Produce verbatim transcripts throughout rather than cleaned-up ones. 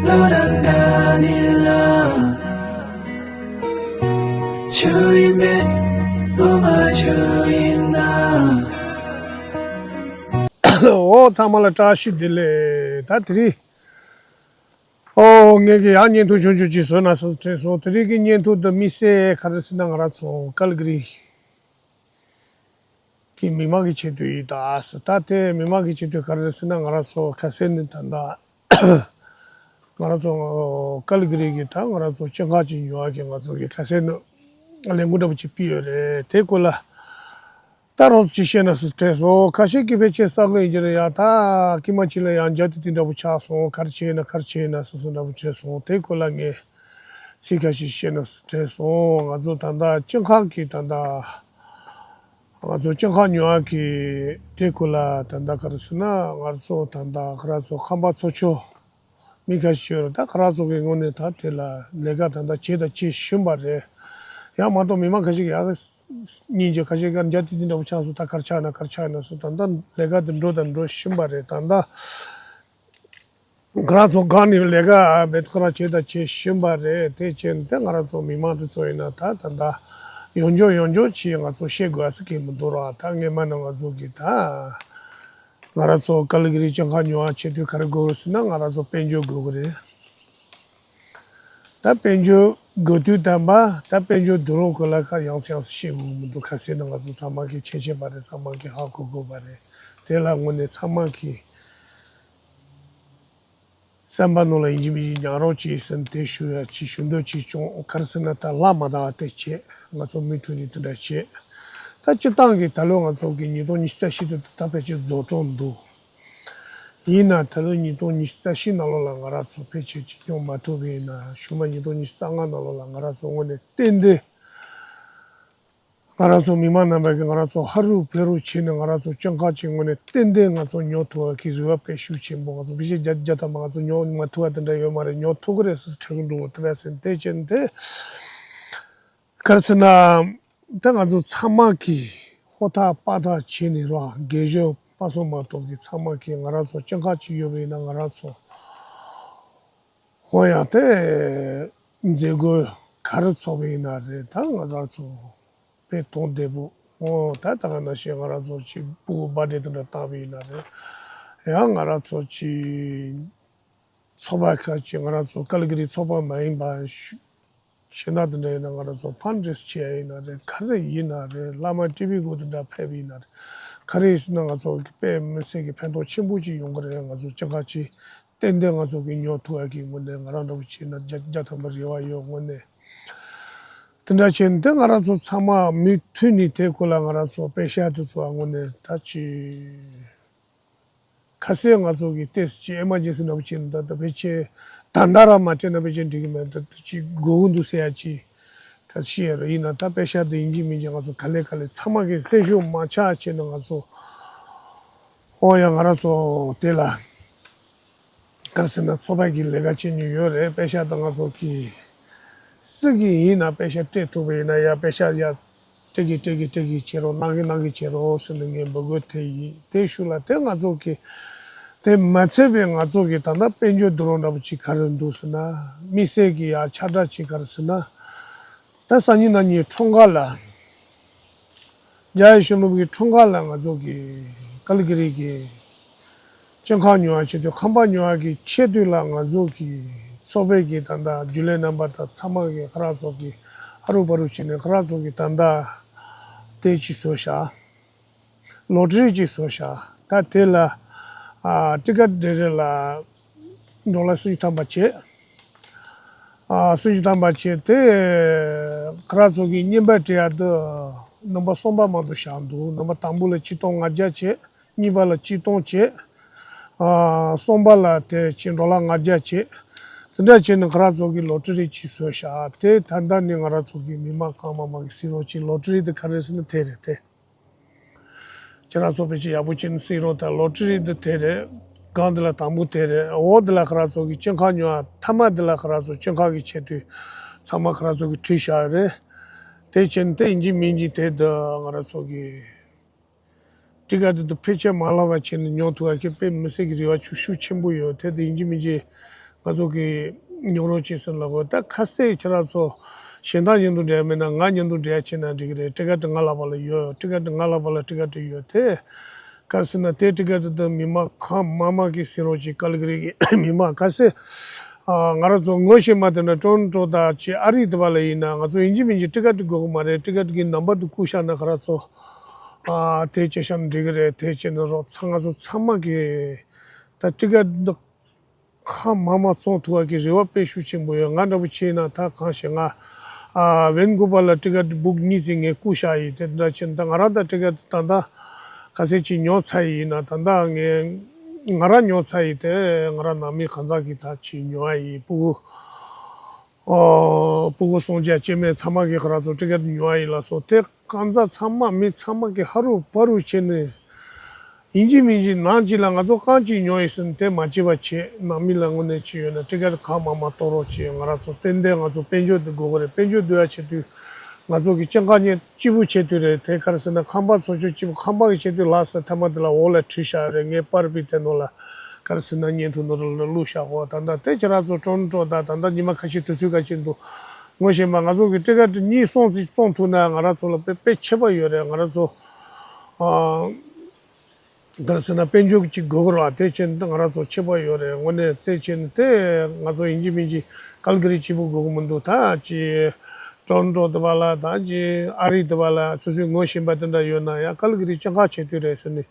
བློ་རང་འདྲ་ནི་ལ། ཆུ་ཡིན་མེད་བུ་མ་ཆུ་ཡིན་ན། འོ་ཚང་མ་ལ་བཀྲ་ཤིས་བདེ་ལེགས། ད་དེ་རིང་། ཨོ་ངས་ཀྱི་ཡང་བརྙན་ཐུང་ཆུང་ཆུང་ཅིག་བཟོས་ན་ཟེར་དྲན་སོང་། དེ་རིང་གི་བརྙན་ཐུང་འདི་དམིགས་བསལ་ག་རེ་ཟེར་ན་ང་རང་ཚོ་ཀལ་གི་རི་གི་མི་མང་གི་ཆེད་དུ་ཡིན་ད་ཟེར། ད་དེ་མི་མང་གི་ཆེད་དུ་ག་རེ་ཟེར་ན་ང་རང་ཚོ་ཁ་སང་ནས་ད་ལྟ་ང་རང་ཚོ་ཀལ་གི་རི་གི་ད་ང་རང་ཚོ་སྤྱི་ཁང་ཅིག་ཉོ་བ་གི་ང་ཚོ་གི་ཁ་སང་ནས་ལས་འགུལ་འདྲ་པོ་ཅིག་སྤེལ་ཡོད་རེད། དེ་སྐོར་ལ་ད་རོགས་ཅིག་བཤད་ན་ཟེར་དྲན་སོང་། ཁ་ཤས་ཀྱིས་ཕལ་ཆེར་གསར་འགོད་ཡིན་གྱི་རེད་ཡ། ད་ཀྱི་མ་ཅིག་ལ་ཡང་རྒྱ་དེ་དེ་འདྲ་པོ་ཆགས་སོང་། ག་རེ་བྱས་ན་ག་རེ་བྱས་ན་ཟེར་ཟེར་འདྲ་པོ་བྱས་སོང་། དེ་སྐོར་ལ་ངས་ཚིག་ཁ་ཤས་བཤད་ན་ཟེར་དྲན་སོང་། ང་ཚོ་ད་ལྟ་སྤྱི་ཁང་གི་ད་ལྟ་ང་ཚོ་སྤྱི་ཁང་ཉོ་བ་གི་དེ་སྐོར་ལ་ད་ལྟ་ག་རེ་ཟེར་ན་ང་ཚོ་ད་ལྟ་ཁ་ར་ཚོ་ཁམས་པ་ཚོ་ཆོ་མི་ཁ་ཤས་ཡོད་རེད། ད་ཁ་ར་ཚོ་གི་ངོས་ནས་ད་དེ་ལ་ལས་ཀ་ད་ལྟ་བྱས་དང་བྱེད་བཞིན་པ་རེད། ཡང་མ་གཏོགས་མི་མང་ཁ་ཤས་ཀྱིས་ཡག་གི་སྙིང་རྗེ་ཁ་ཤས་ཀྱིས་རྒྱ་དེ་དེ་འདྲ་པོ་ཆགས་སོང་། ད་ག་རེ་ཆགས་ན་ག་རེ་ཆགས་ན་ཟེར། ད་ལྟ་ལས་ཀ་དེ་འགྲོ་དང་འགྲོ་བཞིན་པ་རེད། ད་ལྟ་ཁ་ར་ཚོ་སྒང་ནས་ལས་ཀ་མེད་ཁ་ར་བྱས་དང་བྱེད་བཞིན་པ་རེད། དེ་བྱས་ནས་ད་ང་རང་ཚོ་མི་མང་དེ་ཚོ་ཡིན་ན་ད་ད་ལྟ་ཡོང་རྒྱུ་ཡོང་རྒྱུ་ཅིག་ང་ཚོ་བཤད་དགོས་ཟེར་གི་མི་འདུག་ར། ད་སྔས་མ་ནས་ང་ཚོ་གི་ད། ང་རང་ཚོ་ཀལ་གི་རི་སྤྱི་ཁང་ཉོ་བ་བྱེད་དུས་ག་རེ་དགོས་ཟེར་ན་ང་རང་ཚོ་དཔལ་འབྱོར་དགོས་ཀྱི་རེད། ད་དཔལ་འབྱོར་དགོས་དུས་དམ་པ་ད་དཔལ་འབྱོར་བསྡུ་རུང་གོ་ལ་ཁ་ཡང་སེ་ཡང་སེ་བཤད་དགོས་ཀྱི་མི་འདུག་ཁ་སེ་ནི་ང་ཚོ་ཚང་མ་གི་ཁྱད་ཆེ་བ་རེད། ཚང་མ་གི་ཧ་གོ་དགོས་པ་རེད། དེ་ལ་དངོས་གནས་ཚང་མ་གི་བསམ་པ་ནང་ལ་ཡིན་གཅིག་མིན་གཅིག་ཉར་རོགས་གྱིས་ཟེར་ནས་དེ་ཞུ་ཡ་ཅིག་ཞུ་འདོད་ཅིག་བྱུང་། ག་རེ་ཟེར་ན་ད་ལྷག་མ་དག་པ་དེ་བྱས། ང་ཚོ་མུ་མཐུད་ནས་དེ་འདྲ་བྱས། ད་སྤྱིར་བཏང་གི་ད་ལོ་ང་ཚོ་གི་ཉིས་སྟོང་ཉི་ཤུ་རྩ་བཞི་དེ་ད་ཕལ་ཆེར་རྫོགས་གྲབས་འདུག་ཡིན་ན་ད་ལོ་ཉིས་སྟོང་ཉི་ཤུ་རྩ་བཞི་ནང་ལོགས་ལ་ང་རང་ཚོ་ཕལ་ཆེར་ཅིག་ཡོང་མ་ཐུབ་པ་ཡིན་ན་གཞུག་མ་ཉིས་སྟོང་ཉི་ཤུ་རྩ་ལྔ་ནང་ལོགས་ལ་ང་རང་ཚོ་དངོས་གནས་ཏན་ཏན་ང་རང་ཚོ་མི་མང་རྣམ་པ་གིས་ང་རང་ཚོ་ཧ་རུ་ཕེ་རུ་བྱས་ནས་ང་རང་ཚོ་སྤྱི་ཁང་ཅིག་དངོས་གནས་ཏན་ཏན་ང་ཚོ་ཉོ་ཐུབ་པ་གི་རེ་བ་དཔེ་ཤུགས་ཆེན་པོ། ང་ཚོ་ཕལ་ཆེར་བརྒྱ་ཆ་བརྒྱ་ཐམ་པ་ང་ཚོ་ཉོ་མ་ཐུབ་པ་དེ་འདྲ་ཡོད་མ་རེད། ཉོ་ཐུབ་ཀྱི་རེད་ཟེར་དྲན་གྱི་འདུག་དེ་འདྲ་ཟེར་དེ་བྱས་ནས་དེ་ག་རེ་ཟེར་ན། ད་ང་ཚོ་ཚང་མ་གིས་ཧོ་ཐག་པ་ཐག་བྱས་ནས་རོགས་རྒན་གཞོན་སྤ་སོ་མ་གཏོགས་ཀྱི་ཚང་མ་གིས་ང་རང་ཚོ་སྤྱི་ཁང་ཅིག་ཡོད་པ་ཡིན་ན་ང་རང་ཚོ་ཧོ་ཡང་དེ་མཛད་སྒོ་ག་རེ་ཚོགས་པ་ཡིན་ན་རེད། ད་ང་རང་ཚོ་དཔེ་དོན་བདེ་པོ་ཨོ་ད་ད་ག་ནང་བཞིན་ང་རང་ཚོ་ཅིག་ཕྲུ་གུ་བར་ཌེ་དེ་འདྲ་བཏང་བ་ཡིན་ན་རེད། ཡང་ང་རང་ཚོ་ཅིག་ཚོགས་པ་ཁག་ཅིག་ང་རང་ཚོ་ཀལ་གི་རི་ཚོགས་པ་མ་ཡིན་པ་ཞུ་གཞན་དག་དེ་འདྲ་ཡིན་ན་ང་རང་ཚོ་ཕན་རེ་སི་བྱེད་ཡ་ཡིན་ན་རེད། ག་རེ་ཡིན་ན་རེད། བླ་མ་ཀྲི་པི་གུ་དེ་འདྲ་ཕེབས་ཡིན་ན་རེད། ག་རེ་ཡིན་ཟེར་ན་ང་ཚོ་གི་དཔེ་མི་སྲིད་ཀྱི་ཕན་ཐོགས་ཆེན་པོ་ཅིག་ཡོང་གི་རེད། ང་ཚོ་སྤྱི་ཁང་ཅིག་ཏན་ཏན་ང་ཚོ་གི་ཉོ་ཐུབ་ཡ་གི་དངོས་གནས་ང་རང་འདྲ་པོ་བྱས་ན་བརྒྱ་བརྒྱ་ཐམ་པ་རེ་བ་ཡོད་དངོས་གནས། དེ་འདྲ་བྱས་ནས་ང་རང་ཚོ་ཚང་མ་མུ་མཐུད་ནས་དེ་སྐོར་ལ་ང་རང་ཚོ་པེ་ཤག་དེ་ཚོ་དངོས་གནས་ད་ཅི། ཁ་སང་ང་ཚོ་གི་ཏེས་ཅི་ཨེ་མར་ཇེན་སི་འདྲ་པོ་བྱས་ན་ད་ད་ཕལ་ཆེར་ད་ལྟ་རང་མ་སྤྲད་ན་ཕལ་ཆེར་འགྲིག་གི་མེད། ད་ད་ཅི་དགོས་ཀྱི་འདུག་ཟེར་ཡ་ཅི་ཁ་ཤས་ཡོད་རེད། ཡིན་ན་ད་པེ་ཤག་དེ་ཡིན་གཅིག་མིན་གཅིག་ང་ཚོ་ག་ལེ་ག་ལེ་ཚང་མ་གི་སེམས་ཤུགས་མ་ཆག་བྱས་ན་ང་ཚོ་ཨོ་ཡ་ང་རང་ཚོ་དེ་ལ་ག་རེ་ཟེར་ན་ཚོགས་པ་གི་ལས་ཀ་བྱེད་མྱོང་ཡོད་རེད། པེ་ཤག་དང་ང་ཚོ་གི་སུ་གི་ཡིན་ན་པེ་ཤག་སྤྲད་ཐུབ་པ་ཡིན་ན་ཡ་པེ་ཤག་ཡ། སྤྲད་གི་སྤྲད་གི་སྤྲད་གི་བྱེད་རོགས། གནང་གི་གནང་གི་བྱེད་རོགས་ཟེར་ནས་ངས་འབོད་སྐུལ་དེ་ཡིན། དེ་ཤུལ་ལ་དེ་ང་ཚོ་གི་དེ་མ་ཚད་པའི་ང་ཚོ་གི་ད་ལྟ་དཔལ་འབྱོར་བསྡུ་རུབ་འདྲ་པོ་ཅིག་ག་རེ་འདུག་ཟེར་ན། དམིགས་བསལ་གྱི་ཡ་ཁྱབ་བསྒྲགས་ཅིག་ག་རེ་ཟེར་ན། ད་སང་ཉིན་གནངས་ཉིན་འཁྲུངས་སྐར་ལ་རྒྱལ་བའི་གཞོན་ནུ་གི་འཁྲུངས་སྐར་ལ་ང་ཚོ་གི་ཀལ་གི་རི་གི་སྤྱི་ཁང་ཉོ་བ་ཆེད་དུ་ཁང་པ་ཉོ་བ་གི་ཆེད་དུ་ལ་ང་ཚོ་གི་ཚོགས་པའི་གི་ད་ལྟ་རྒྱུན་ལས་རྣམ་པ་དང་ཚང་མ་གི་ཁ་ར་ཚོ་གི་ཨ་རུ་པ་རུ་བྱས་ནས་ཁ་ར་ཚོ་གི་ད་ལྟ་དེ་ཅིག་བཟོས་བཞག་ལོ་ཊ་རི་ཅིག་བཟོས་བཞག་ད་དེ་ལ་ཨ་ཊི་ཀེ་ཊི་རེ་རེ་ལ་ཌོ་ལར་སུམ་ཅུ་ཐམ་པ་བྱས། ཨ་སུམ་ཅུ་ཐམ་པ་བྱས་ཏེ་ཁ་ར་ཚོ་གི་རྔན་པ་སྤྲད་ཡ་དུ་ནམ་བར་གསུམ་པ་མ་གཏོགས་བཞག་འདུག་ནམ་བར་དང་པོ་ལ་ཆིག་སྟོང་ལྔ་བརྒྱ་བྱས། གཉིས་པ་ལ་ཆིག་སྟོང་བྱས། ཨ་གསུམ་པ་ལ་དེ་ཅིག་ཌོ་ལར་ལྔ་བརྒྱ་བྱས། དེ་འདྲ་བྱས་ནས་ཁ་ར་ཚོ་གི་ལོ་ཊ་རི་ཅིག་བཟོས་བཞག་དེ་ད་ལྟ་ནི་ང་ར་ཚོ་གི་མི་མང་གང་མང་མང་གི་གཟིགས་རོགས་ཅིག་ལོ་ཊ་རི་དེ་ག་རེ་ཟེར་ན་དེ་རེད་དེ། ཁྱེད་རང་ཚོ་ཕལ་ཆེར་ཡག་པོ་བྱས་ནས་གཟིགས་རོགས་དང་། ལོ་ཊ་རི་འདི་དེ་རེད། སྒང་འདི་ལ་དང་པོ་དེ་རེད། འོག་འདི་ལ་ཁ་ར་ཚོ་གི་སྤྱི་ཁང་ཉོ་བ་མཐའ་མ་འདི་ལ་ཁ་ར་ཚོ་སྤྱི་ཁང་གི་ཆེད་དུ་ཚང་མ་ཁ་ར་ཚོ་གི་བྲིས་བཞག་ཡོད་རེད། དེ་བྱས་ནས་དེ་ཡིན་གཅིག་མིན་གཅིག་དེ་འདི་ང་ར་ཚོ་གི་ཊི་ཀེ་ཊི་འདི་ཕལ་ཆེར་མ་ལག་པ་བྱས་ནས་ཉོ་ཐུབ་པ་གི་དཔེ་མི་སྲིད་ཀྱི་རེ་བ་ཤུགས་ཤུགས་ཆེན་པོ་ཡོད། དེ་འདི་ཡིན་གཅིག་མིན་གཅིག་ ང་ཚོ་གི་ཉོ་རོགས་བྱེད་ཟེར་ལབ་གོ། ད་ཁ་གསལ་ཁྱེད་རང་ཚོ་གཞན་དག་མཉམ་དུ་འབྲེལ་མེད་ན་ང་མཉམ་དུ་འབྲེལ་བྱེད་ན་འགྲིག་གི་རེད། ཊི་ཀེ་ཊི་ང་ལ་བ་ལ་ཡོད། ཊི་ཀེ་ཊི་ང་ལ་བ་ལ་ཊི་ཀེ་ཊི་ཡོད་དེ། ག་རེ་ཟེར་ན་དེ་ཊི་ཀེ་ཊི་དེ་མི་མང་གང་མང་མང་གིས་ཟིན་རོགས་གྱིས། ཀལ་ག་རི་གི་མི་མང་ག་ཚོད། ཨ། ང་རང་ཚོ་ངོ་ཤེས་པ་དེ་འདྲ་ཊོ་རོན་ཊོ་དང་ཅི་ཨ་རི་དེ་བ་ལ་ཡིན་ན་ང་ཚོ་ཡིན་གཅིག་མིན་གཅིག་ཊི་ཀེ་ཊི་དགོས་ཀྱི་མ་རེད། ཊི་ཀེ་ཊི་གི་ནམ་བར་དེ་བསྐུར་བཞག་ན་ཁ་ར་ཚོ། ཨ། དེ་བྱས་བཞག་ན་འགྲིག་གི་རེད། དེ་བྱས་ན་རོགས་ཚང་ང་ཚོ་ཚང་མ་གི་ད་ཊི་ཀེ་ཊི་འདི་གང་མང་མང་བཙོང་ཐུབ་པ་གི་རེ་བ་དཔེ་ཤུགས་ཆེན་པོ་ཡོད། ང་འདྲ་པོ་བྱས་ན་ད་གང་ཤེས། ང་ཨ་ཝེན་ཀུ་བར་ལ་ཊི་ཀེ་ཊི་བུག་གཉིས་ཙམ་ངས་བསྐུར་བཞག་ཡིན། དེ་འདྲ་བྱས་ན་ད་ང་རང་ད་ཊི་ཀེ་ཊི་ད་ལྟ་ག་ཚད་ཅིག་ཉོ་ཚར་ཡིན་ན། ད་ལྟ་ངས་ང་རང་ཉོ་ཚར་ཡིན། དེ་ང་རང་ནང་མི་གང་ཟག་གིས་ད་ཅིག་ཉོ་ཡ་ཡིན། ཕྲུ་གུ། ཨོ། ཕྲུ་གུ་སྲུང་བྱ་སྐྱེ་དམན་ཚང་མ་གིས་ཁོ་རང་ཚོ་ཊི་ཀེ་ཊི་ཉོ་ཡ་ཡིན་ལགས་སོ། དེ་གང་ཟག་ཚང་མ་མི་ཚང་མ་གིས་ཧ་རུ་བ་རུ་བྱས་ནས་ཡིན་གཅིག་མིན་གཅིག་ནང་གཅིག་ལ་ང་ཚོ་རྐང་གཅིག་ཉོ་ཡིན་ཟེར་ནས་དེ་མ་བྱེད་པ་བྱེད། ནང་མི་ལ་དངོས་གནས་ཅིག་ཡོད་ན་ཊི་ཀེ་ཊི་གང་མང་མང་གཏོང་རོགས་བྱེད། ང་རང་ཚོ་ཏན་ཏན་ང་ཚོ་དཔལ་འབྱོར་འདི་དགོས་ཀྱི་རེད། དཔལ་འབྱོར་བསྡུ་ཡ་བྱེད་དུས་ང་ཚོ་གི་སྤྱང་ཀ་གཉེན་སྐྱིད་པོ་བྱེད་དུས་རེད། དེ་ག་རེ་ཟེར་ན་ཁང་པ་བཟོ་ཆོག་སྐྱིད་པོ། ཁང་པ་གི་བྱེད་དུས་ལགས་སོ། ཐ་མ་དེ་ལ་འོག་ལ་བྲིས་བཞག་རེད། ངས་པར་བི་དེ་ནང་ལ་ག་རེ་ཟེར་ན་བརྙན་ཐུང་ནང་ལ་བླུགས་བཞག་གོ། ད་ལྟ་དེ་ཁྱེད་རང་ཚོ་ཊོ་རོན་ཊོ་དང་ད་ལྟ་ཉི་མ་ཁ་ཤས་དུས་ཚོད་ཁ་ཤས་འདུག་ངོ་ཤེས་པ་ང་ཚོ་གི་ཊི་ཀེ་ཊི་གཉིས་གསུམ་ཙམ་བཙོང་ཐུབ་ན་ང་རང་ཚོ་ལ་དཔེ་དཔེ་ཁྱད་པར་ཡོད་རེད། ང་རང་ཚོ་ཨ། ག་རེ་ཟེར་ན་དཔལ་འབྱོར་གྱི་དགོས་མཁོ་རེད་པ། དེ་བྱས་ན་ང་རང་ཚོ་ཁྱད་པར་ཡོད་རེད། དངོས་གནས་དེ་བྱས་ན་དེ་ང་ཚོ་ཡིན་གཅིག་མིན་གཅིག་ཀལ་ག་རི་གཅིག་པུ་དགོས་ཀྱི་མི་འདུག་ད་ཅི་ཊོ་རོན་ཊོ་དེ་བ་ལ་ད་ཅི་ཨ་རི་དེ་བ་ལ་སོ་སོའི་ངོ་ཤེས་པ་དེ་འདྲ་ཡོད་ན་ཡ་ཀལ་ག་རི་སྤྱང་ཀ་བྱེད་དུས་རེད་ཟེར་ནས་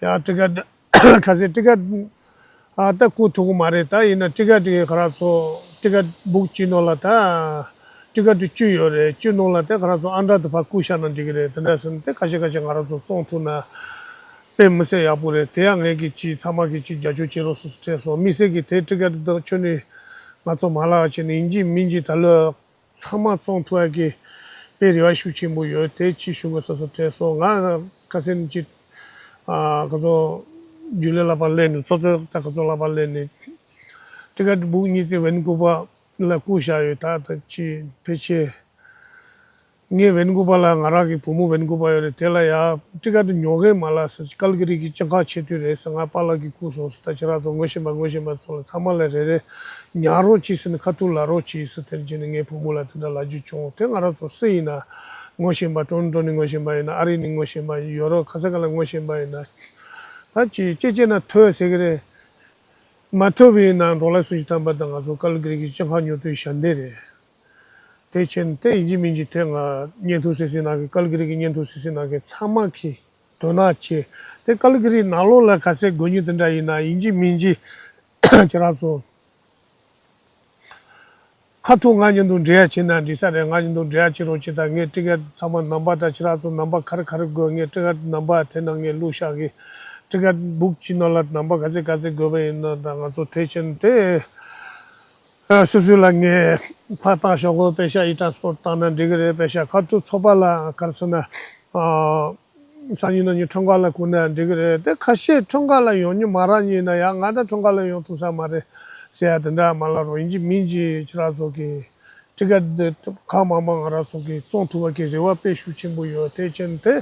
ཡ་ཊི་ཀེ་ཊི་ཁ་ཤས་ཊི་ཀེ་ཊི་ཨ་ད་བསྐུར་ཐུབ་ཀྱི་མ་རེད། ད་ཡིན་ན་ཊི་ཀེ་ཊི་ཁོ་རང་ཚོ་ཊི་ཀེ་ཊི་བུག་གཅིག་ནང་ལ་ད་ཊི་ཀེ་ཊི་བཅུ་ཡོད་རེད། བཅུ་ནང་ལ་དེ་ཁོ་རང་ཚོ་ཨ་འདྲ་དེ་ཕར་བསྐུར་བཞག་ན་འགྲིག་གི་རེད། དེ་འདྲ་ཟེར་ནས་དེ་ཁ་ཤས་ཁ་ཤས་ང་རང་ཚོ་བཙོང་ཐུབ་ན་དཔེ་མི་སྲིད་ཡག་པོ་རེད། དེ་ཡང་ངས་ཀྱིས་ཅིག་ཚང་མ་གིས་ཅིག་རྒྱབ་སྐྱོར་བྱེད་རོགས་ཟེར་སྤྲད་སོང་། དམིགས་བསལ་གྱིས་དེ་ཊི་ཀེ་ཊི་དང་ཁྱོན་ནས་ང་ཚོ་མ་ལག་བྱས་ནས་ཡིན་གཅིག་མིན་གཅིག་ད་ལོ་ཚང་མ་བཙོང་ཐུབ་ཡ་གི་དཔེ་རེ་བ་ཤུགས་ཆེན་པོ་ཡོད། དེ་ཅིག་ཞུ་དགོས་ཟེར་སྤྲད་སོང་། ང་ཁ་སང་ཅིག་ཨ་ཁོ་ཚོ་རྒྱུན་ལས་ལག་པ་ལེན་ནས་ཚོགས་གཙོ་དང་ཁོ་ཚོ་ལག་པ་ལེན་ནས་ཊི་ཀེ་ཊི་བུག་གཉིས་ཙམ་ཝེན་ཀུ་བར་ལ་བསྐུར་བཞག་ཡོད། ད་ད་ཅིག་ཕལ་ཆེར་ངས་ཝེན་ཀུ་བར་ལ་ང་རང་གི་བུ་མོ་ཝེན་ཀུ་བར་ཡོད་རེད། དེ་ལ་ཡ་ཊི་ཀེ་ཊི་ཉོ་མཁན་མ་ལགས་ཟེར། ཀལ་ག་རི་གི་སྤྱང་ཀ་བྱེད་དུས་རེད་ཟེར། ང་པཱ་ལགས་ཀྱིས་བསྐུར་སོང་ཟེར། ད་ཁྱེད་རང་ཚོ་ངོ་ཤེས་པ་ངོ་ཤེས་པ་ཚོ་ལ་ཚང་མ་ལ་རེ་རེ་ཉར་རོགས་གྱིས་ཟེར་ནས་ཁ་ཐུག་ལབ་རོགས་གྱིས་ཟེར། དེར་བྱས་ནས་ངའི་བུ་མོ་ལ་དེ་འདྲ་ལབ་རྒྱུ་བྱུང་། དེ་ང་རང་ཚོ་སུ་ཡིན་ན་ངོ་ཤེས་པ། ཊོ་རོན་ཊོ་ནས་ངོ་ཤེས་པ་ཡིན་ན། ཨ་རི་ནས་ངོ་ཤེས་པ། ཡོ་རོབ་ག་ས་ག་ལ་ངོ་ཤེས་པ་ཡིན་ན། ད་ཅི་ཅི་བྱས་ན་ཐོས་ཟེར་གི་རེད། མ་ཐོས་པ་ཡིན་ན་འབྲོག་ལ་སུ་ཞིག་དམ་པ་དང་ང་ཚོ་ཀལ་ག་རི་གི་སྤྱང་ཀ་ཉོ་དུས་ཞལ་འདེབས་རེད། དེ་བྱས་ནས་དེ་ཡིན་གཅིག་མིན་གཅིག་དེ་ང་བརྙན་ཐུང་གཟིགས་གཟིགས་གནང་མཁན། ཀལ་ག་རི་གི་བརྙན་ཐུང་གཟིགས་གཟིགས་གནང་མཁན་ཚང་མ་གིས་དོ་སྣང་བྱེད། དེ་ཀལ་ག་རི་ནང་ལོགས་ལ་ག་ཚད་དགོས་མཁན་དེ་འདྲ་ཡིན་ན་ཡིན་གཅིག་མིན་གཅིག་ཁྱེད་རང་ཚོ་ཁ་ཐུག་ང་མཉམ་དུ་འབྲེལ་ཡ་བྱེད་ན་འགྲིག་ས་རེད། ང་མཉམ་དུ་འབྲེལ་ཡ་བྱེད་རོགས་བྱེད་དང་། ངས་ཊི་ཀེ་ཊི་ཚང་མ་ནམ་བར་དང་ཁྱེད་རང་ཚོ་ནམ་བར་ག་རེ་ག་རེ་དགོས། ངས་ཊི་ཀེ་ཊི་ནམ་བར་དེ་ནང་ངས་བླུགས་བཞག་གི། ཊི་ཀེ་ཊི་བུག་གཅིག་ནང་ལ་ནམ་བར་ག་ཚད་ག་ཚད་དགོས་པ་ཡིན་ན་ད་ང་ཚོ་དེ་བྱས་ནས་དེ། ཨ། སོ་སོ་ལ་ངས་ཕར་བཏང་ཞོག་གོ། པེ་ཤ་ཨི་ཊ་རན་སི་པོར་ཊི་བཏང་ན་འགྲིག་གི་རེད། པེ་ཤ་ཁ་ཐུག་ཚོགས་པ་ལ་ག་རེ་ཟེར་ན། ཨ། སང་ཉིན་གནངས་ཉིན་ཁྲོམ་ཁ་ལ་བསྐུར་ན་འགྲིག་གི་རེད། དེ་ཁ་ཤས་ཁྲོམ་ཁ་ལ་ཡོང་མྱོང་མ་རག་མཁན་ཡིན་ན་ཡང་ང་ད་ཁྲོམ་ཁ་ལ་ཡོང་ཐུབ་ས་མ་རེད་ཟེར་ཡ་དེ་འདྲ་མ་ལབ་རོགས། ཡིན་གཅིག་མིན་གཅིག་ཁྱེད་རང་ཚོ་གིས་ཊི་ཀེ་ཊི་འདི་གང་མང་མང་ང་རང་ཚོ་གིས་བཙོང་ཐུབ་པ་གི་རེ་བ་དཔེ་ཤུགས་ཆེན་པོ་ཡོད། དེ་བྱས་ནས་དེ་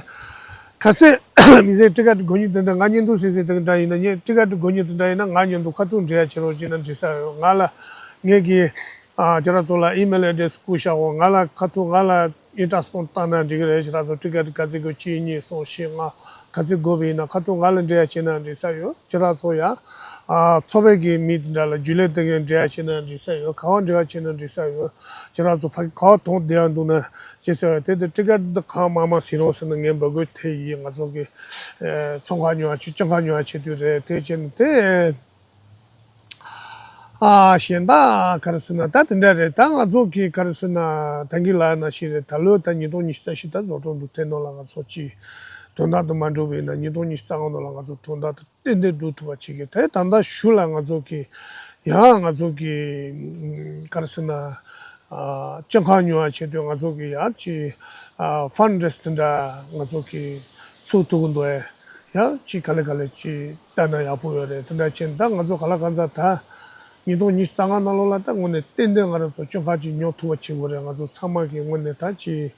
ག་ཚད་མི་ཚེ་ཊི་ཀེ་ཊི་དགོས་མཁན་དེ་འདྲ། ང་བརྙན་ཐུང་གཟིགས་གཟིགས་དེ་འདྲ་ཡིན་ན། ངས་ཊི་ཀེ་ཊི་དགོས་མཁན་དེ་འདྲ་ཡིན་ན་ང་མཉམ་དུ་ཁ་ཐུག་འབྲེལ་ཡ་བྱེད་རོགས་བྱེད་ན་འགྲིག་ས་ཡོད། ང་ལ་ངེད་ཀྱི་ཨ། ཁྱེད་རང་ཚོ་ལ་ཨི་མེལ་ཨེ་ཌི་རེ་སི་བསྐུར་བཞག་གོ། ང་ལ་ཁ་ཐུག་ང་ལ་ཨི་ཊ་རན་སི་པོར་ཊི་བཏང་ན་འགྲིག་གི་རེད། ཁྱེད་རང་ཚོ་ཊི་ཀེ་ཊི་ག་ཚད་དགོས། གཅིག་གཉིས་གསུམ་བཞི་ལྔ་ག་ཚད་དགོས་པ་ཡིན་ན་ཁ་ཐུག་ང་ལ་འབྲེལ་ཡ་བྱེད་ན་འགྲིག་ས་ཡོད། ཁྱེད་རང་ཚོ་ཡང་ཨ། ཚོགས་པའི་གི་མི་དེ་འདྲ་ལ་རྒྱུན་ལས་དེ་གའི་འབྲེལ་ཡ་བྱེད་ན་འགྲིག་ས་ཡོད། ག་བ་འབྲེལ་བ་བྱེད་ན་འགྲིག་ས་ཡོད། ཁྱེད་རང་ཚོ་ཕ་གི་ག་བ་དོན་བསྡད་ཡ་འདུག་ན་བྱེད་ས་ཡོད། དེ་དེ་ཊི་ཀེ་ཊི་འདི་གང་མང་མང་ཟིན་རོགས་ཟེར་ནས་ངས་འབོད་སྐུལ་དེ་ཡིན། ང་ཚོ་གི་ཨ། ཚོང་ཁང་ཉོ་བ་བྱེད། སྤྱང་ཀ་ཉོ་བ་བྱེད་དུས་རེད། དེ་བྱས་ནས་དེ། ཨ། གཞན་དག་ག་རེ་ཟེར་ན་ད་དེ་འདྲ་རེད། ད་ང་ཚོ་གི་ག་རེ་ཟེར་ན་ད་གིན་ལབ་ནང་བཞིན་རེད། ད་ལོ་ད་ཉིས་སྟོང་ཉི་ཤུ་རྩ་བཞི་ད་རྫོགས་འགྲོ་འདུག་དེ་ནང་ལ་ང་ཚོ་ཅིག་དོན་དག་དེ་མ་འགྲུབ་པ་ཡིན་ན་ཉིས་སྟོང་ཉི་ཤུ་རྩ་ལྔ་ནང་ལ་ང་ཚོ་དོན་དག་དེ་ཏན་ཏན་འགྲུབ་ཐུབ་པ་བྱེད་ཀྱི། དེ་ད་ལྟ་གཞུག་ལ་ང་ཚོ་གི་ཡང་ང་ཚོ་གི་ག་རེ་ཟེར་ན། ཨ། སྤྱང་ཀ་ཉོ་བ་བྱེད་དུས་ང་ཚོ་གི་ཡང་ཅིག་ཨ། ཕན་རེ་སི་དེ་འདྲ་ང་ཚོ་གི་ཚུགས་ཐུབ་ཀྱི་འདུག་ཨེ། ཡང་ཅིག་ག་ལེ་ག་ལེ་ཅིག་བལྟས་ན་ཡག་པོ་ཡོད་རེད། དེ་འདྲ་བྱས་ནས་ད་ང་ཚོ་ག་ལ་གང་ཚ་ད་ཉིས་སྟོང་ཉི་ཤུ་རྩ་ལྔ་ནང་ལོགས་ལ་ད་དངོས་གནས་ཏན་ཏན་ང་རང་ཚོ་སྤྱང་ཀ་ཅིག་ཉོ་ཐུབ་པ་བྱེད་དགོས་རེད། ང་ཚོ་ཚང་མ་གི་དངོས་གནས་ད་ཅིག་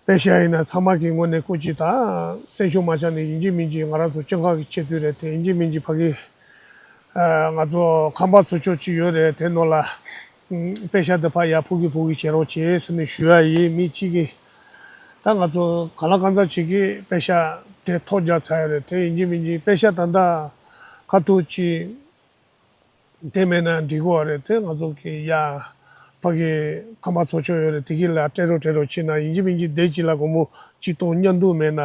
པེ་ཤ་ཡིན་ན་ཚང་མ་གི་དངོས་གནས་སྐུ་མཁྱེན། ད་སེམས་ཤུགས་མ་ཆག་ནས་ཡིན་གཅིག་མིན་གཅིག་ང་རང་ཚོ་སྤྱང་ཀ་གི་ཆེད་དུ་རེད་དེ། ཡིན་གཅིག་མིན་གཅིག་ཕ་གི་ ང་ཚོ་ཁང་པ་ཚོ་ཆོག་ཅིག་ཡོད་རེད། དེ་ནང་ལ་ཨ་པེ་ཤ་དེ་ཕར་ཡར་ཕུག་གི་ཕུག་གི་བྱེད་རོགས་བྱེད་ཟེར་ནས་ཞུ་ཡ་ཡིན། མི་གཅིག་གིས་ད་ང་ཚོ་གང་ལ་གང་འཚམ་ཅིག་གིས་པེ་ཤ་དེ་ཐོ་རྒྱག་ཚར་ཡོད་རེད། དེ་ཡིན་གཅིག་མིན་གཅིག་པེ་ཤ་ད་ལྟ་ཁ་ཐུག་ཅིག་དེ་མེད་ན་འགྲིག་གི་རེད། དེ་ང་ཚོ་གི་ཡ་ཕ་གི་ཁང་པ་ཚོ་ཆོག་ཡོད་རེད། དེ་གི་ལ་སྤྲད་རོགས་སྤྲད་རོགས་བྱས་ན་ཡིན་གཅིག་མིན་གཅིག་དེ་གཅིག་ལ་སྒོར་མོ་གཅིག་སྟོང་མཉམ་དུ་མེད་ན་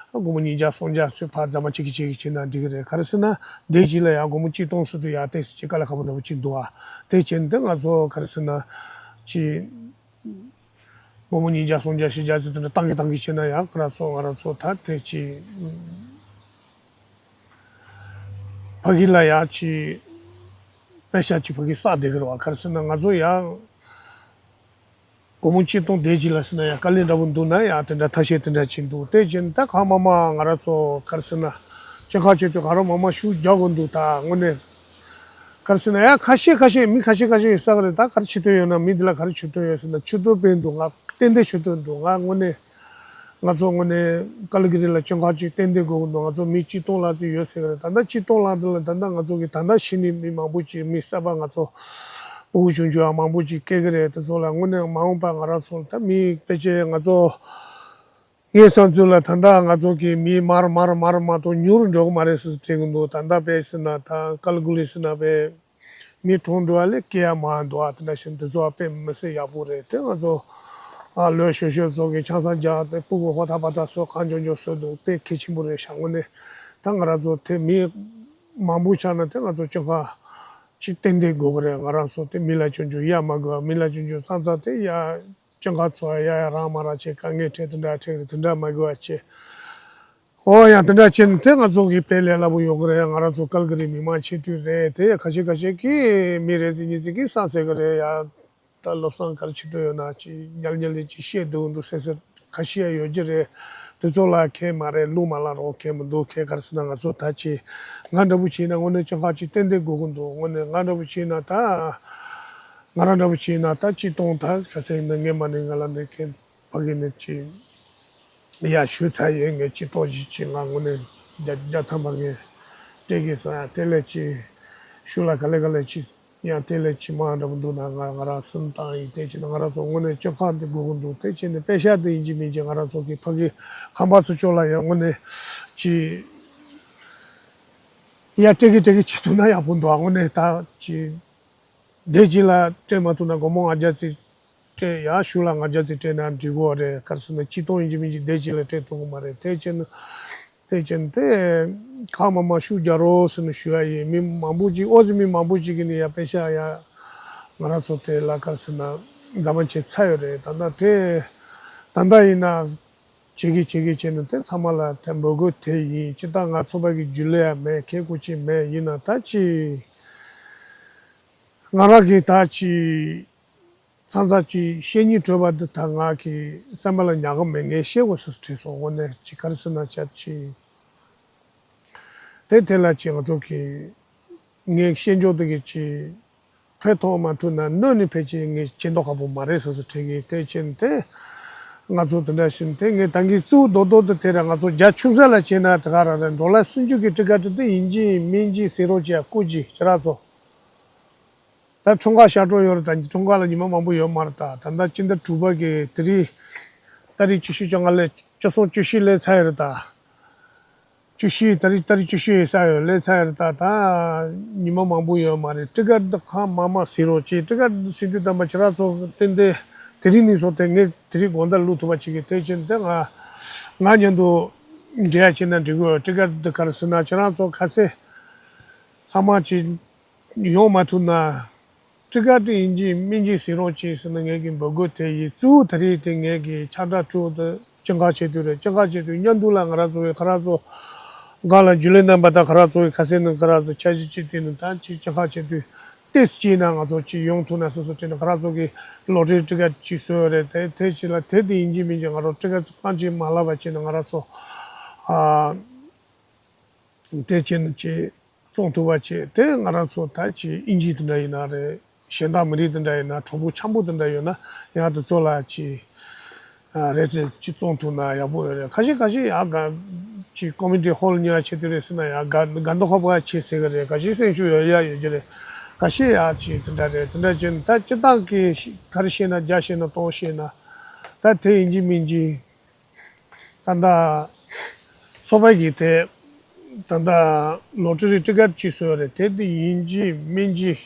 སྒོར་མོ་ཉིས་བརྒྱ་སུམ་བརྒྱ་ཚོད་ཕར་རྫ་མ་གཅིག་གིས་གཅིག་གིས་བྱས་ན་འགྲིག་གི་རེད། ག་རེ་ཟེར་ན་དེ་གཅིག་ལ་ཡ་སྒོར་མོ་གཅིག་སྟོང་ཟེར་དུས་ཡ་ཏོག་ཙམ་ཅིག་དཀའ་ལས་ཁག་པོ་འདྲ་པོ་ཅིག་འདུག་ཨ། དེ་བྱས་ན་དེ་ང་ཚོ་ག་རེ་ཟེར་ན་ཅིག་སྒོར་མོ་ཉིས་བརྒྱ་སུམ་བརྒྱ་བཞི་བརྒྱ་ཟེར་དེ་འདྲ་བཏང་གི་བཏང་གི་བྱས་ན་ཡ་ང་རང་ཚོ་ང་རང་ཚོ་ད་དེ་ཅིག་ཕ་གི་ལ་ཡ་ཅིག་པེ་ཤ་ཅིག་ཕ་གི་བསགས་བསྡད་ཀྱི་རེད་བ། ག་རེ་ཟེར་ན་ང་ཚོ་ཡ་སྒོར་མོ་གཅིག་སྟོང་དེ་ཅིག་ལ་ཟེར་ན་ཡ་དཀའ་ལས་འདྲ་པོ་འདུག་ན་ཡ་དེ་འདྲ་ཐབས་ཤེས་དེ་འདྲ་ཅིག་འདུག་དེ་བྱས་ན་ད་གང་མང་མང་ང་རང་ཚོ་ག་རེ་ཟེར་ན་སྤྱོད་ཁ་སྤྱོད་དུས་གང་རུང་མང་མང་ཤུགས་རྒྱག་དགོས་འདུག་ད་དངོས་གནས་ག་རེ་ཟེར་ན་ཡ་ཁ་ཤས་ཁ་ཤས་མི་ཁ་ཤས་ཁ་ཤས་ཡོད་ས་གི་རེད། ད་ག་རེ་བྱེད་འདོད་ཡོད་ན་མི་འདི་ལ་ག་རེ་བྱེད་འདོད་ཡོད་ཟེར་ན་ཆུ་ཚོད་དཔེ་འདུག་ང་ཏན་ཏན་ཆུ་ཚོད་འདུག་ང་དངོས་གནས། ང་ཚོ་དངོས་གནས་ཀལ་ཀི་རི་ལ་སྤྱོད་ཁང་ཅིག་ཏན་ཏན་དགོས་ཀྱི་འདུག་ང་ཚོ་མི་གཅིག་སྟོང་ལྷག་ཙམ་ཡོད་ཟེར་གི་རེད། ད་ལྟ་གཅིག་སྟོང་ལྷག་འདི་ལ་ད་ལྟ་ང་ཚོ་གི་ད་ལྟ་གཞི་ནས་མི་མང་པོ་ཅིག་མི་གསར་པ་ང་ཚོ་ཕྲུ་གུ་ཆུང་ཆུང་ཡང་མང་པོ་ཅིག་སྐྱེ་གི་རེད། དེ་ཚོ་ལ་དངོས་གནས་མ་འོངས་པ་ང་རང་ཚོ་ད་མི་ཕལ་ཆེར་ང་ཚོ་ངའི་བསམ་ཚུལ་ལ་ད་ལྟ་ང་ཚོ་གི་མི་མར་མར་མར་མ་གཏོགས་ཉུང་རུ་འགྲོ་གི་མ་རེད་ཟེར་དྲན་གི་འདུག་ད་ལྟ་དཔེ་ཟེར་ན་ད་ཀལ་ཀི་རི་ཟེར་ན་དཔེ། མི་གྲོངས་འགྲོ་བ་ལས་སྐྱེ་ཡ་མང་འདུག་ཨ། དེ་འདྲ་བཞིན་དེ་ཚོ་དཔེ་མི་སྲིད་ཡག་པོ་རེད། དེ་ང་ཚོ་ཨ་ལོ་ཤོར་ཤོར་ཚོ་གི་ཆང་ས་རྒྱག་དེ་སྤུ་གུ་ཧོ་ཐག་པ་ཐག་བཟོ་གང་མགྱོགས་མགྱོགས་བཟོ་འདུག་དཔེ་གལ་ཆེན་པོ་རེད་ཤག་དངོས་གནས་ད་ང་རང་ཚོ་དེ་མི་མང་པོ་ཆགས་ན་དེ་ང་ཚོ་སྤྱོད་ཁང་ཅིག་ཏན་ཏན་དགོས་གི་རེད། ང་རང་ཚོ་དེ་མི་ལ་སྐྱོན་བརྗོད་ཡ་མ་དགོས་མི་ལ་སྐྱོན་བརྗོད་ཙང་ཙང་དེ་ཡ་སྤྱོད་ཁང་ཚོ་ཡ་ཡ་རང་མ་རང་བྱེད་དཀའ་ངལ་འཕྲད་དེ་འདྲ་འཕྲད་གི་རེད། དེ་འདྲ་མ་དགོས་པ་བྱེད། ཨོ་ཡ་དེ་འདྲ་བྱས་ན་དེ་ང་ཚོ་གི་དཔེ་ལས་སླ་པོ་ཡོང་གི་རེད། ང་རང་ཚོ་ཀལ་ཀི་རི་མི་མང་ཆེ་དུས་རེད། དེ་ཁ་ཤས་ཁ་ཤས་ཀྱིས་མི་རེ་ཟིག་གཉིས་ཟིག་གིས་བསམ་ཟེར་གི་རེད་ཡ། ད་བློ་བཟང་ག་རེ་བྱེད་འདོད་ཡོད་ན་ཅིག་ཉལ་ཉལ་ལས་ཅིག་བཤད་འདུག་འདུག་ཟེར་ཟེར་ཁ་ཤས་ཡ་ཡོད་ཀྱི་རེད། དེ་ཚོ་ལ་ཁྱད་མ་རེད། ལུག་མ་ལ་རོགས་ཁྱད་མི་འདུག་ཁྱད་ག་རེ་ཟེར་ན་ང་ཚོ་ད་ཅིག་ང་འདྲ་པོ་བྱས་ན་དངོས་གནས་སྤྱོད་ཁང་ཅིག་ཏན་ཏན་དགོས་ཀྱི་འདུག་དངོས་གནས་ང་འདྲ་པོ་བྱས་ན་ད་ང་རང་འདྲ་པོ་བྱས་ན་ད་ཅིག་གཏོང་ད་ག་ཟེར་ན་ངས་མ་ནས་ང་ལ་འདི་ཁྱད། ཕ་གི་ནས་ཅིག་ཡ་ཞུས་ཚར་ཡོད། ངས་ཅིག་ཏོག་ཅིག་ཅིག་ང་དངོས་གནས་བརྒྱ་བརྒྱ་ཐམ་པ་ངས་སྤྲད་གི་སོང་ཡ། དེ་ལས་ཅིག་ཞུ་ལ་ག་ལེ་ག་ལེ་ཅིག་ཡང་དེ་ལས་ཅིག་མང་འདྲ་པོ་འདུག་ན་ང་ང་རང་སེམས་བཏང་ཡིན། དེ་བྱས་ན་ང་རང་ཚོ་དངོས་གནས་སྤྱོད་ཁང་འདི་དགོས་ཀྱི་འདུག་དེ་བྱས་ནས་པེ་ཤག་འདི་ཡིན་གཅིག་མིན་གཅིག་ང་རང་ཚོ་གི་ཕ་གི་ཁང་པ་ཚོ་ཕྱོགས་ལ་ཡང་དངོས་གནས་ཅིག་ཡ་སྤྲད་གི་སྤྲད་གི་བྱེད་ཐུབ་ན་ཡག་པོ་འདུག་ཨ། དངོས་གནས་ད་ཅིག་དེ་གཅིག་ལ་སྤྲད་མ་ཐུབ་ན་སྒོར་མོ་ལྔ་བརྒྱ་ཙམ་སྤྲད་ཡ་ཞུ་ལ་ལྔ་བརྒྱ་ཙམ་སྤྲད་ན་འགྲིག་གོ་རེད། ག་རེ་ཟེར་ན་ཆིག་སྟོང་ཡིན་གཅིག་མིན་གཅིག་དེ་གཅིག་ལ་སྤྲད་ཐུབ་གི་མ་རེད། དེ་བྱས་ན་དེ་བྱས་ན་དེ་གང་མང་མང་ཤུགས་རྒྱག་རོགས་ཟེར་ནས་ཞུ་ཡ་ཡིན། མི་མང་པོ་ཅིག་ཨོ་ཙི་མི་མང་པོ་ཅིག་གིས་ནི་ཡ་པེ་ཤག་ཡ་ང་རང་ཚོ་དེ་ལ་ག་རེ་ཟེར་ན་འཛམ་མ་བྱས་ཚར་ཡོད་རེད། ད་ལྟ་དེ་ད་ལྟ་ཡིན་ན་བྱེད་གི་བྱེད་གི་བྱས་ན་དེ་ཚང་མ་ལ་དེ་འབོད་སྐུལ་དེ་ཡིན། སྤྱིར་བཏང་ང་ཚོ་པ་གི་རྒྱུས་ལོན་ཡ་མེད། ཁེ་ཁུ་ཅིག་མེད། ཡིན་ན་ད་ཅི་ང་རང་གིས་ད་ཅི་ཚང་ཚ་ཅི་བཤད་སྙིང་བྲོ་བ་འདི་ད་ང་གི་སེམས་པ་ལ་ཉར་གི་མེད། ངས་བཤད་དགོས་སུ་དྲན་སོང་། དངོས་གནས་ཅི་ག་རེ་ཟེར་ན་ཅ་ཅི་དེ་དེ་ལ་ཅི་ང་ཚོ་གི་ངས་བཤད་འཇོག་དེ་གི་ཅི་ཕན་ཐོགས་མ་ཐུབ་ན་གནོད་ནི་ཕལ་ཆེར་ངས་བྱེད་མདོག་ཁ་པོ་མ་རེད་སོ་སོ་དྲན་གི། དེ་ཕྱིན་ཏེ་ང་ཚོ་དེ་འདྲ་བཞིན་དེ་ངས་ད་གིན་གཙོ་བོ་རྡོག་རྡོག་དེ་དེ་ར་ང་ཚོ་རྒྱ་ཆུང་ས་ལ་བྱས་ན་དེ་ག་ར་རེད། འབྲོག་ལ་སུན་ཅུ་གི་ཊི་ཀ་ཊི་དེ་ཡིན་གཅིག་མིན་གཅིག་ཟེར་རོགས་བྱས་བསྐུར་གྱིས་ཁྱེད་རང་ཚོ། ད་འཁྲུངས་སྐར་ཤར་གྲོལ་ཡོད་རེད། ད་འཁྲུངས་སྐར་ལ་ཉི་མ་མང་པོ་ཡོད་མ་རེད། ད་ད་ལྟ་སྤྱི་ཟླ་དྲུག་པ་གི་དེ་རིང་ཏ་རིག་བཅུ་བཞི་བཅོ་ལྔ་ལས་བཅུ་གསུམ་བཅུ་བཞི་སླེབས་ཚར་ཡོད་རེད་ད། བཅུ་བཞི་ཏ་རིག་ཏ་རིག་བཅུ་བཞི་ཡོད་ས་ཡོད་སླེབས་ཚར་ཡོད་རེད་ད། ད་ཉི་མ་མང་པོ་ཡོད་མ་རེད། ཊི་ཀ་ཊི་འདི་གང་མང་མང་ཟེར་རོགས་བྱེད། ཊི་ཀ་ཊི་འདི་ཟེར་དུས་ཙམ་པ་ཁྱེད་རང་ཚོ་ཏན་ཏན་དེ་རིང་ནས་བཟུང་སྟེ་ངས་དེ་རིང་དགོང་དག་བླུག་ཐུབ་པ་བྱེད་གི། དེ་བཞིན་དེ་ང་ང་མཉམ་དུ་འབྲེལ་བ་བྱས་ན་འགྲིག་གི་ཡོད། ཊི་ཀ་ཊི་འདི་ག་རེ་ཟེར་ན་ཁྱེད་རང་ཚོ་ག་ཚད་ཚང་མ་བྱེད། ཡོང་མ་ཐུབ་ན། ཊི་ཀ་ཊི་ཡིན་གཅིག་མིན་གཅིག་ཟེར་རོགས་གྱིས་ཟེར་ནས་ངས་ཀྱི་འབོད་སྐུལ་དེ་ཡིན། གཙོ་བོ་དེ་རིང་དེ་ངས་ཀྱི་ཁྱབ་བསྒྲགས་ཁྲོད་དུ་སྤྱི་ཁང་ཆེད་དུ་རེད། སྤྱི་ཁང་ཆེད་དུ་མཉམ་དུ་ལ་ང་རང་ཚོ་གི་ཁ་རག་ཚོ་སྒང་ལ་རྒྱུས་ལོན་རྣམ་པ་དང་ཁ་རག་ཚོ་གི་ཁ་སེང་ནང་ཁ་རག་ཚོ་འཆར་གཞི་གཅིག་དེ་ནི་ད་ཅིག་སྤྱི་ཁང་ཆེད་དུ་ཏེས་གཅིག་ན་ང་ཚོ་ཅིག་ཡོང་ཐུབ་ན་སོ་སོ་དྲན་ན་ཁ་རག་ཚོ་གི་ལོ་ཊ་རི་ཊི་ཀ་ཊི་ཅིག་བཟོས་ཡོད་རེད། དེ་དེ་ཅིག་ལ་དེ་དེ་ཡིན་གཅིག་མིན་གཅིག་ང་རང་ཊི་ཀ་ཊི་རྐང་གཅིག་མ་ལབ་པ་བྱས་ན་ང་རང་ཚོ་ཨ། དེ་བྱས་ན་ཅིག་བཙོང་ཐུབ་པ་བྱས། དེ་ང་རང་ཚོ་ད་ཅིག་དབྱིན་ཇི་དེ་འདྲ་ཡིན་ན་རེད། གཞན་དག་མི་རིགས་དེ་འདྲ་ཡིན་ན་གྲོགས་པོ་འཆམ་པོ་དེ་འདྲ་ཡོད་ན་ཡང་དེ་ཚོ་ལ་ཅིག་ཨ་རེད་རེད་ཅིག་བཙོང་ཐུབ་ན་ཡག་པོ་ཡོད་རེད། ཁ་ཤས་ཁ་ཤས་ཡག་ག་ ཅིག་ཀོ་མི་ཊི་ཧོལ་ཉོ་ཡ་ཆེད་དུ་རེད་ཟེར་ན་ཡང་དགའ་དགའ་མདོག་ཁ་པོ་ཡ་བྱེད་ཟེར་གི་རེད། འགའ་ཤས་སེམས་ཤུགས་ཡོད་ཡ་ཡོད་ཀྱི་རེད། འགའ་ཤས་ཡ་ཅིག་དེ་འདྲ་རེད། དེ་འདྲ་བྱས་ནས་ད་སྤྱིར་བཏང་གི་ག་རེ་བཤད་ན་བརྒྱ་བཤད་ན་སྟོང་བཤད་ན་ད་དེ་ཡིན་གཅིག་མིན་གཅིག་ད་ལྟ་ཚོགས་པ་གི་དེ་ད་ལྟ་ལོ་ཊ་རི་ཊི་ཀེ་ཊི་གཅིག་བཟོས་རེད། དེ་དེ་ཡིན་གཅིག་མིན་གཅིག་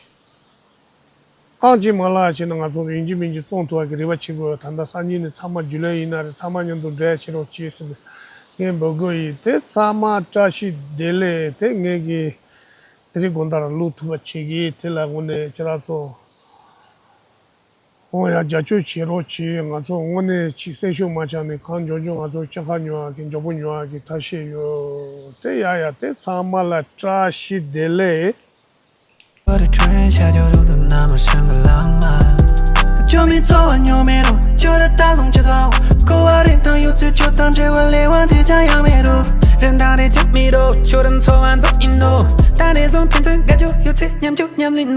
རྐང་གཅིག་མ་བརླག་བྱས་ན་ང་ཚོ་ཡིན་གཅིག་མིན་གཅིག་བཙོང་ཐུབ་པ་གི་རེ་བ་བྱེད་དགོས། ད་ལྟ་སང་ཉིན་ནས་ཚང་མ་རྒྱུས་ལོན་ཡིན་ན་རེད། ཚང་མ་མཉམ་དུ་འབྲེལ་བྱེད་རོགས་གྱིས་ཟེར་ནས་ངས་འབོད་སྐུལ་ཡིན། དེ་ཚང་མ་བཀྲ་ཤིས་བདེ་ལེགས། དེ་ངས་ཀྱི་དེ་རིང་དགོང་དག་ལ་བླུག་ཐུབ་པ་བྱེད་ཀྱི། དེ་ལ་དངོས་གནས་ཁྱེད་རང་ཚོ་ཧོང་ཡང་རྒྱབ་སྐྱོར་བྱེད་རོགས་གྱིས། ང་ཚོ་དངོས་གནས་ཅིག་སེམས་ཤུགས་མ་ཆག་ནས་གང་མགྱོགས་མགྱོགས་ང་ཚོ་སྤྱང་ཀ་ཉོ་བ་གི་མགྱོགས་པོ་ཉོ་བ་གི་ཐབས་ཤེས་ཡོད། དེ་ཡ་ཡ་དེ་ཚང་མ་ལ་བཀྲ་ཤིས་བདེ་ལེགས། བར་དུ་ཁྲོན་བྱ་རྒྱུ་རུ་དུ་ནམ་ཞང་གི་ལང་མ། ཅོ་མི་ཚོ་བ་ཉོ་མེ་རུ་ཅོ་ར་ད་སོང་ཅི་ཚ་བ་ཀོ་བ་རིན་ཐང་ཡོད་ཚེ་ཅོ་དང་འབྲེལ་བ་ལེ་བ་དེ་ཅང་ཡང་མེ་རུ་རིན་ཐང་རེ་ཅང་མེ་རུ་ཆོ་རིན་ཚོ་བ་འདོག་ཨིན་ནོ། ད་རེ་སོང་ཕན་ཚུན་དགའ་ཅོ་ཡོད་ཚེ་མཉམ་ཅོ་མཉམ་ལིན་ནོ།